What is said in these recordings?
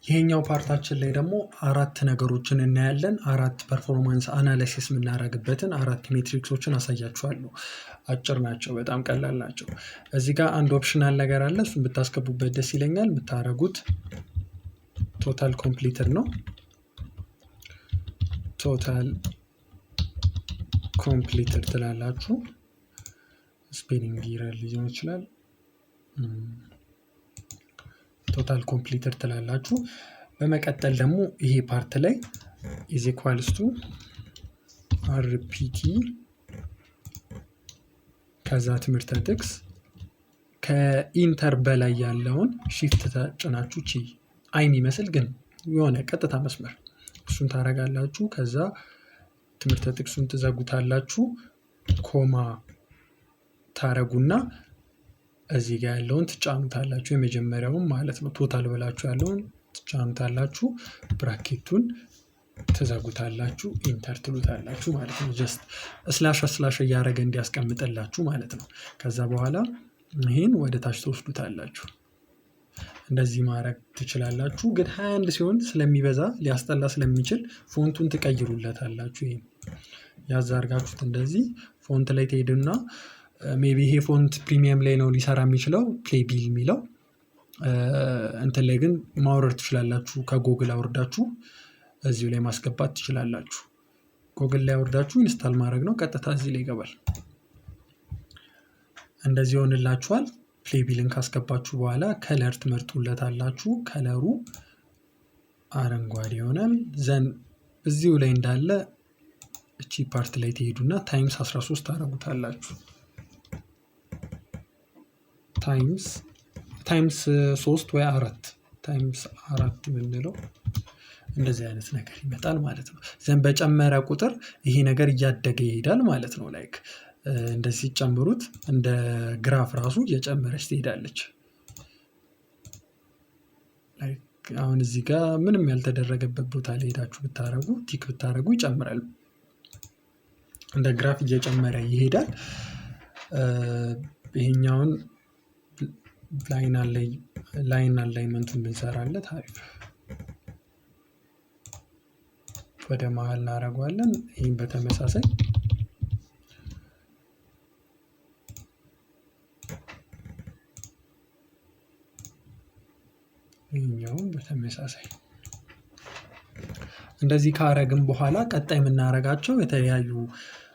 ይሄኛው part ኣችን ላይ ደግሞ አራት ነገሮችን እናያለን። አራት performance analysis የምናደርግበትን አራት metrics ኦችን አሳያችኋለሁ። አጭር ናቸው፣ በጣም ቀላል ናቸው። እዚህ ጋር አንድ optional ነገር አለ። እሱን ብታስገቡበት ደስ ይለኛል። የምታደርጉት total completed ነው። Total completed ትላላችሁ። Spelling error ሊሆን ይችላል። Total completed ትላላችሁ። በመቀጠል ደግሞ ይሄ part ላይ is equals to RPT፣ ከዛ ትምህርተ ጥቅስ፣ ከ enter በላይ ያለውን shift ተጭናችሁ ቺ I የሚመስል ግን የሆነ ቀጥታ መስመር እሱን ታረጋላችሁ። ከዛ ትምህርተ ጥቅሱን ትዘጉታላችሁ። Comma ታረጉና እዚህ ጋር ያለውን ትጫኑታላችሁ። የመጀመሪያውን ማለት ነው። Total ብላችሁ ያለውን ትጫኑታላችሁ። Bracket ኡን ትዘጉታላችሁ። Enter ትሉታላችሁ ማለት ነው። Just slash slash እያደረገ እንዲያስቀምጥላችሁ ማለት ነው። ከዛ በኋላ ይሄን ወደ ታች ትወስዱታላችሁ። እንደዚህ ማድረግ ትችላላችሁ። ግን 21 ሲሆን ስለሚበዛ ሊያስጠላ ስለሚችል font ኡን ትቀይሩለታላችሁ። ይሄን ያዝ አድርጋችሁት እንደዚህ font ላይ ትሄዱና maybe ይሄ font premium ላይ ነው ሊሰራ የሚችለው፣ Playbill የሚለው እንትን ላይ ግን ማውረድ ትችላላችሁ። ከጎግል አውርዳችሁ እዚሁ ላይ ማስገባት ትችላላችሁ። ጎግል ላይ አውርዳችሁ install ማድረግ ነው። ቀጥታ እዚህ ላይ ይገባል። እንደዚህ ይሆንላችኋል። Playbill ን ካስገባችሁ በኋላ color ትመርጡለታላችሁ። Color ኡ አረንጓዴ ይሆናል። Then እዚሁ ላይ እንዳለ እቺ part ላይ ትሄዱና times 13 ታደርጉታላችሁ። Times 3 ወይ 4፣ times 4 ብንለው እንደዚህ አይነት ነገር ይመጣል ማለት ነው። Then በጨመረ ቁጥር ይሄ ነገር እያደገ ይሄዳል ማለት ነው። Like እንደዚህ ሲጨምሩት እንደ graph ራሱ እየጨመረች ትሄዳለች። Like አሁን እዚህ ጋር ምንም ያልተደረገበት ቦታ ላይ ሄዳችሁ ብታረጉ፣ tick ብታረጉ ይጨምራል። እንደ graph እየጨመረ ይሄዳል። ይሄኛውን line alignment ኡን ብንሰራለት አሪፍ፣ ወደ መሀል እናደርገዋለን። ይህም በተመሳሳይ፣ ይህኛውም በተመሳሳይ። እንደዚህ ካረግን በኋላ ቀጣይ የምናረጋቸው የተለያዩ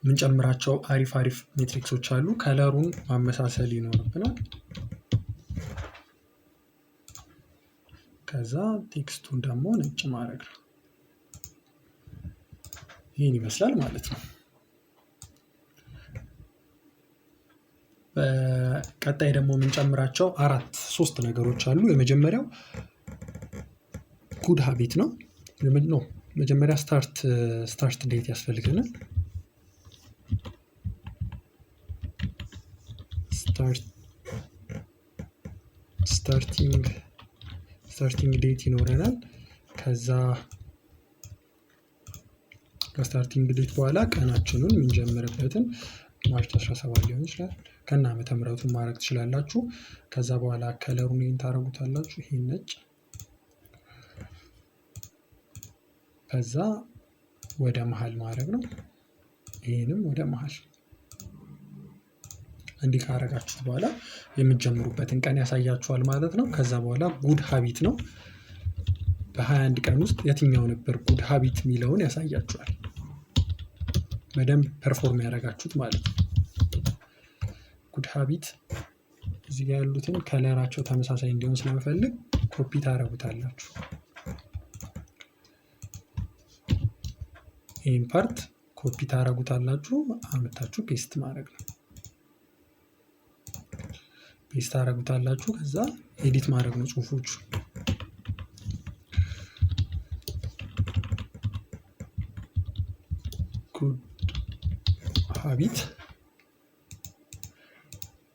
የምንጨምራቸው አሪፍ አሪፍ metrics ኦች አሉ። Color ኡን ማመሳሰል ይኖርብናል። ከዛ text ኡን ደግሞ ነጭ ማድረግ ነው። ይህን ይመስላል ማለት ነው። በቀጣይ ደግሞ የምንጨምራቸው አራት ሶስት ነገሮች አሉ። የመጀመሪያው good habit ነው። No፣ መጀመሪያ start date ያስፈልገናል። Starting date ይኖረናል። ከዛ ከ starting date በኋላ ቀናችንን የምንጀምርበትን March 17 ሊሆን ይችላል። ከነ ዓመተ ምሕረቱን ማድረግ ትችላላችሁ። ከዛ በኋላ color ኡን ይሄን ታደርጉታላችሁ። ይሄን ነጭ፣ ከዛ ወደ መሀል ማድረግ ነው። ይሄንም ወደ መሀል እንዲህ ካረጋችሁት በኋላ የምትጀምሩበትን ቀን ያሳያችኋል ማለት ነው። ከዛ በኋላ good habit ነው። በ21 ቀን ውስጥ የትኛው ነበር good habit የሚለውን ያሳያችኋል። በደንብ perform ያደረጋችሁት ማለት ነው። Good habit እዚህ ጋር ያሉትን color ኣቸው ተመሳሳይ እንዲሆን ስለምፈልግ ኮፒ ታደርጉታላችሁ። ይህን part copy ታደርጉታላችሁ፣ አምጥታችሁ paste ማድረግ ነው። Paste ታደርጉታላችሁ። ከዛ edit ማድረግ ነው ጽሁፎቹ። Good habit፣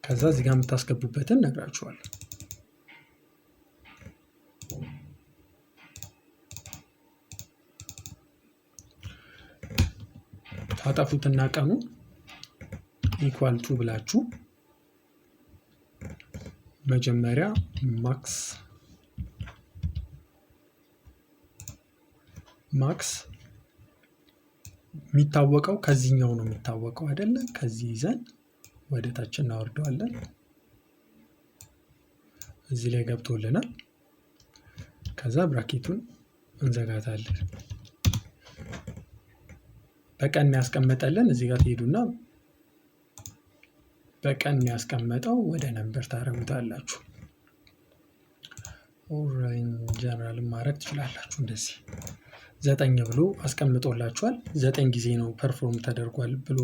ከዛ እዚህ ጋር የምታስገቡበትን ነግራችኋለሁ። ታጠፉትና ቀኑ equal to ብላችሁ መጀመሪያ max Max የሚታወቀው ከዚህኛው ነው የሚታወቀው አይደለ? ከዚህ ይዘን ወደ ታች እናወርደዋለን። እዚህ ላይ ገብቶልናል። ከዛ bracket ኡን እንዘጋታለን። በቀን ያስቀመጠልን እዚህ ጋር ትሄዱና በቀን ያስቀመጠው ወደ number ታደርጉታላችሁ። Or general ማድረግ ትችላላችሁ። እንደዚህ 9 ብሎ አስቀምጦላችኋል። 9 ጊዜ ነው perform ተደርጓል ብሎ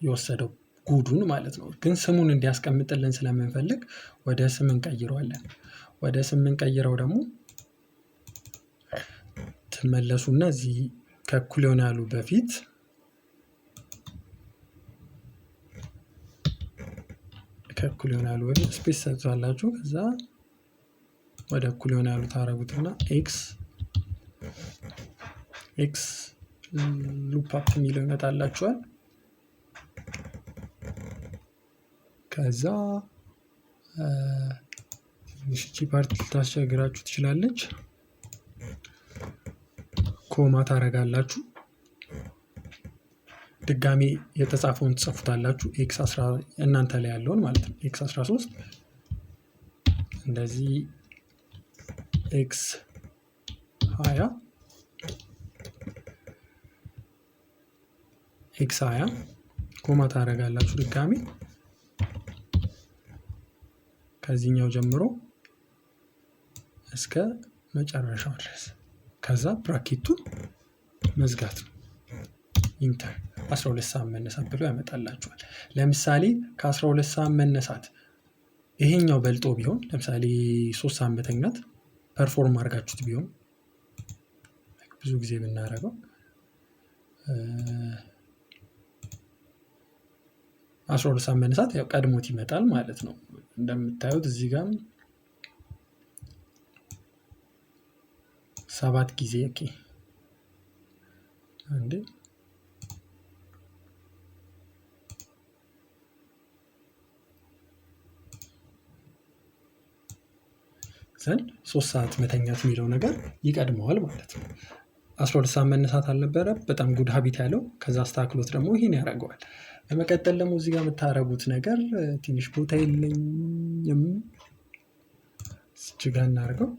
የወሰደው good ኡን ማለት ነው። ግን ስሙን እንዲያስቀምጥልን ስለምንፈልግ ወደ ስም እንቀይረዋለን። ወደ ስም እንቀይረው ደግሞ ትመለሱና እዚህ ከእኩል ይሆናሉ በፊት ከእኩል ይሆናሉ በፊት space ሰጥቷላችሁ። ከዛ ወደ እኩል ይሆናሉ ታረጉትና X lookup የሚለው ይመጣላችኋል። ከዛ ትንሽ እቺ part ልታስቸግራችሁ ትችላለች። Comma ታረጋላችሁ። ድጋሚ የተጻፈውን ትጽፉታላችሁ። X 10 እናንተ ላይ ያለውን ማለት ነው። X 13 እንደዚህ X 20 X 20 comma ታረጋላችሁ። ድጋሚ ከዚህኛው ጀምሮ እስከ መጨረሻው ድረስ ከዛ bracket ኡን መዝጋት ነው። Enter 12 ሰዓት መነሳት ብሎ ያመጣላችኋል። ለምሳሌ ከ12 ሰዓት መነሳት ይሄኛው በልጦ ቢሆን ለምሳሌ 3 ሰዓት መተኛት perform አድርጋችሁት ቢሆን ብዙ ጊዜ ብናደርገው 12 ሰዓት መነሳት ያው ቀድሞት ይመጣል ማለት ነው። እንደምታዩት እዚህ ጋርም 7 ጊዜ okay አንዴ ዘንድ 3 ሰዓት መተኛት የሚለው ነገር ይቀድመዋል ማለት ነው። 12 ሰዓት መነሳት አልነበረ በጣም good habit ያለው ከዛ አስተካክሎት ደግሞ ይሄን ያደርገዋል። በመቀጠል ደግሞ እዚህ ጋር የምታረጉት ነገር ትንሽ ቦታ የለኝም እዚህ ጋር እናድርገው።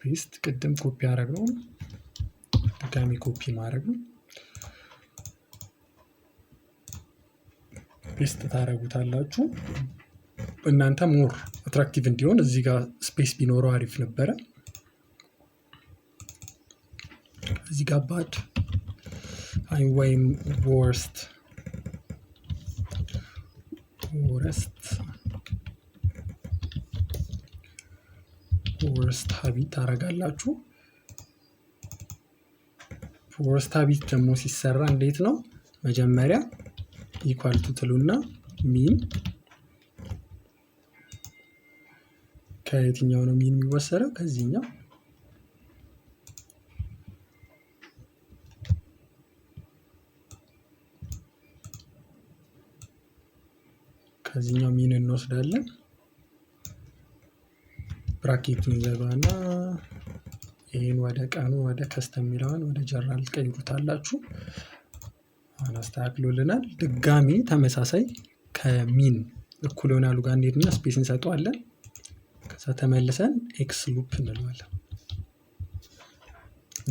Paste ቅድም ኮፒ ያደረግነው ድጋሚ ኮፒ ማድረግ ነው። Paste ታረጉታላችሁ። እናንተ more attractive እንዲሆን እዚህ ጋር space ቢኖረው አሪፍ ነበረ። እዚህ ጋር bad አይ ወይም worst habit ታረጋላችሁ። Worst habit ደግሞ ሲሰራ እንዴት ነው? መጀመሪያ equal to ትሉና mean ከየትኛው ነው mean የሚወሰደው? ከዚህኛው ከዚህኛው mean እንወስዳለን። Bracket ኡን ዘጋና ይሄን ወደ ቀኑ ወደ custom የሚለውን ወደ ጀነራል ትቀይሩታላችሁ። አሁን አስተካክሎልናል። ድጋሚ ተመሳሳይ ከ mean እኩል ይሆናሉ ጋር እንሄድና space እንሰጠዋለን። ከዛ ተመልሰን X loop እንለዋለን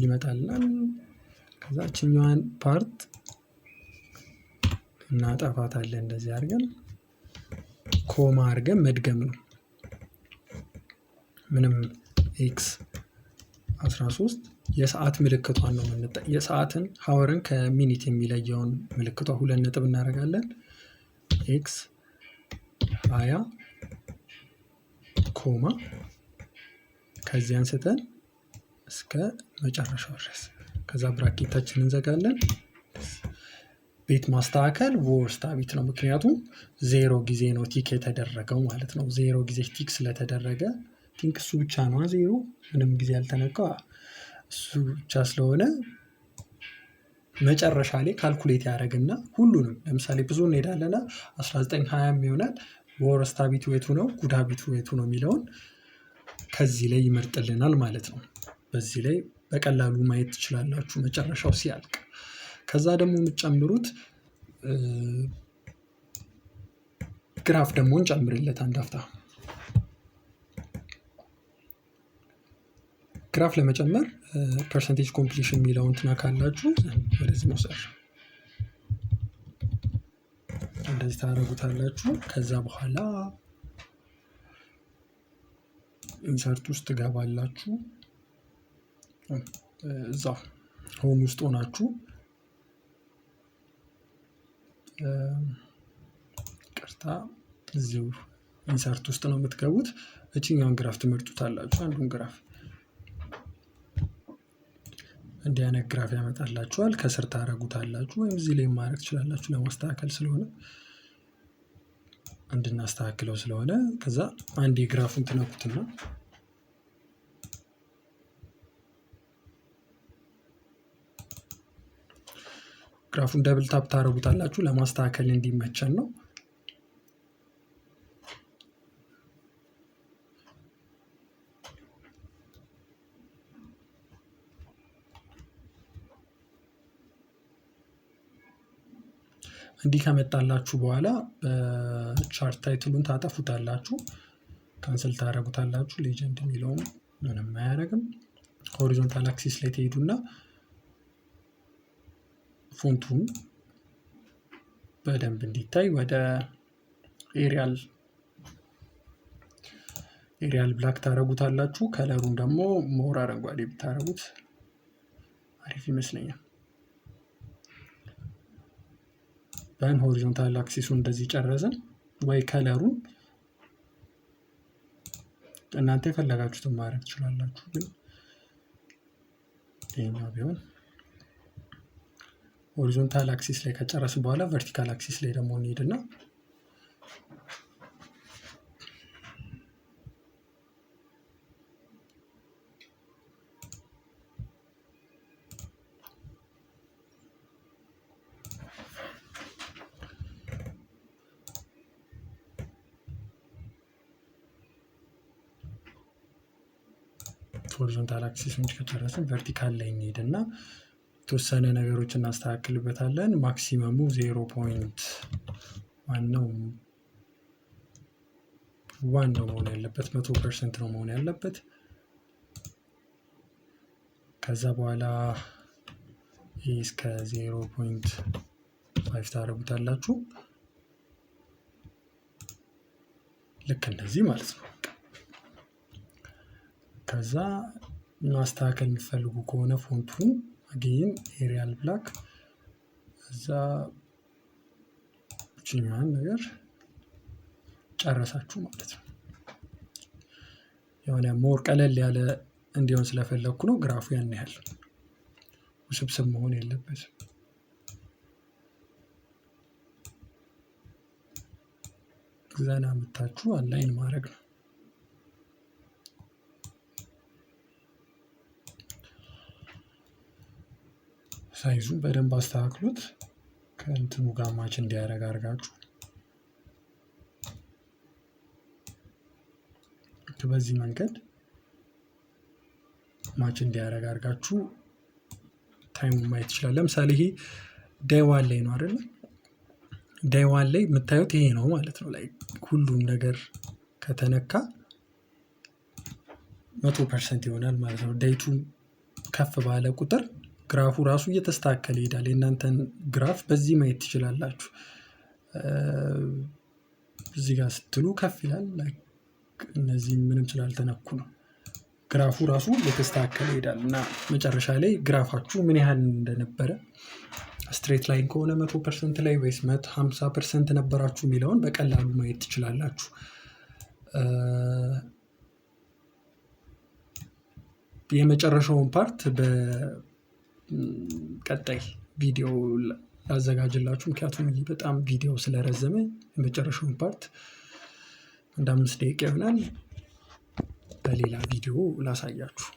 ይመጣልናል። ከዛ እቺኛዋን part እናጠፋታለን። እንደዚህ አድርገን comma አድርገን መድገም ነው። ምንም X 13 የሰዓት ምልክቷን ነው የምንጠ የሰዓትን hour ን ከ minute የሚለየውን ምልክቷ 2 ነጥብ እናደርጋለን። X 20 comma ከዚህ አንስተን እስከ መጨረሻው ድረስ ከዛ bracket ኣችንን እንዘጋለን። ቤት ማስተካከል worst habit ነው። ምክንያቱም 0 ጊዜ ነው tick የተደረገው ማለት ነው። 0 ጊዜ tick ስለተደረገ think እሱ ብቻ ነው 0 ምንም ጊዜ ያልተነካው እሱ ብቻ ስለሆነ መጨረሻ ላይ calculate ያደርግና ሁሉንም ለምሳሌ ብዙ እንሄዳለንና 19 20 ይሆናል። Worst habit የቱ ነው good habit የቱ ነው የሚለውን ከዚህ ላይ ይመርጥልናል ማለት ነው። በዚህ ላይ በቀላሉ ማየት ትችላላችሁ መጨረሻው ሲያልቅ። ከዛ ደግሞ የምትጨምሩት ግራፍ ደግሞ እንጨምርለት አንድ አፍታ። ግራፍ ለመጨመር percentage completion የሚለውን ትነካላችሁ። ወደዚህ መውሰድ እንደዚህ ታደርጉታላችሁ። ከዛ በኋላ insert ውስጥ ትገባላችሁ። እዛው home ውስጥ ሆናችሁ ይቅርታ እዚሁ insert ውስጥ ነው የምትገቡት። እቺኛውን ግራፍ ትመርጡታላችሁ። አንዱን ግራፍ እንዲህ አይነት ግራፍ ያመጣላችኋል። ከስር ታረጉታላችሁ ወይም እዚህ ላይ ማድረግ ትችላላችሁ ለማስተካከል ስለሆነ እንድናስተካክለው ስለሆነ ከዛ አንድ የግራፉን ትነኩትና ግራፉን double tap ታረጉታላችሁ ለማስተካከል እንዲመቸን ነው። እንዲህ ከመጣላችሁ በኋላ በ chart title ኡን ታጠፉታላችሁ፣ cancel ታረጉታላችሁ። Legend የሚለውም ምንም አያደርግም። Horizontal axis ላይ ትሄዱና font ኡን በደንብ እንዲታይ ወደ Arial Black ታረጉታላችሁ። Color ኡን ደግሞ more አረንጓዴ ብታረጉት አሪፍ ይመስለኛል። በን horizontal axis ኡ እንደዚህ ጨረስን። ወይ color ኡን እናንተ የፈለጋችሁትን ማድረግ ትችላላችሁ፣ ግን ይሄኛው ቢሆን horizontal axis ላይ ከጨረስን በኋላ vertical axis ላይ ደግሞ እንሄድና horizontal axis ኡን ከጨረስን vertical ላይ እንሄድና የተወሰነ ነገሮች እናስተካክልበታለን። Maximum ኡ 0.1 ነው 1 ነው መሆን ያለበት፣ 100% ነው መሆን ያለበት። ከዛ በኋላ ይሄ እስከ 0.5 ታደርጉታላችሁ። ልክ እንደዚህ ማለት ነው። ከዛ ማስተካከል የሚፈልጉ ከሆነ font ኡን again Arial Black እዛ እቺኛዋን ነገር ጨረሳችሁ ማለት ነው። የሆነ more ቀለል ያለ እንዲሆን ስለፈለኩ ነው። ግራፉ ያን ያህል ውስብስብ መሆን የለበትም። ዘና መታችሁ align ማድረግ ነው። Size ኡን በደንብ አስተካክሉት ከእንትኑ ጋር match እንዲያደርግ አድርጋችሁ በዚህ መንገድ match እንዲያደርግ አድርጋችሁ time ኡን ማየት ይችላል። ለምሳሌ ይሄ day one ላይ ነው አይደል? Day one ላይ የምታዩት ይሄ ነው ማለት ነው። ሁሉም ነገር ከተነካ 100% ይሆናል ማለት ነው። Day two ከፍ ባለ ቁጥር ግራፉ ራሱ እየተስተካከለ ይሄዳል። የእናንተን ግራፍ በዚህ ማየት ትችላላችሁ። እዚህ ጋር ስትሉ ከፍ ይላል። እነዚህ ምንም ስላልተነኩ ነው። ግራፉ ራሱ እየተስተካከለ ይሄዳል እና መጨረሻ ላይ ግራፋችሁ ምን ያህል እንደነበረ straight line ከሆነ 100% ላይ ወይስ 150% ነበራችሁ የሚለውን በቀላሉ ማየት ትችላላችሁ። የመጨረሻውን part በቀጣይ ቪዲዮ ላዘጋጅላችሁ፣ ምክንያቱም ይሄ በጣም ቪዲዮ ስለረዘመ የመጨረሻውን part አንድ 5 ደቂቃ ይሆናል በሌላ ቪዲዮ ላሳያችሁ።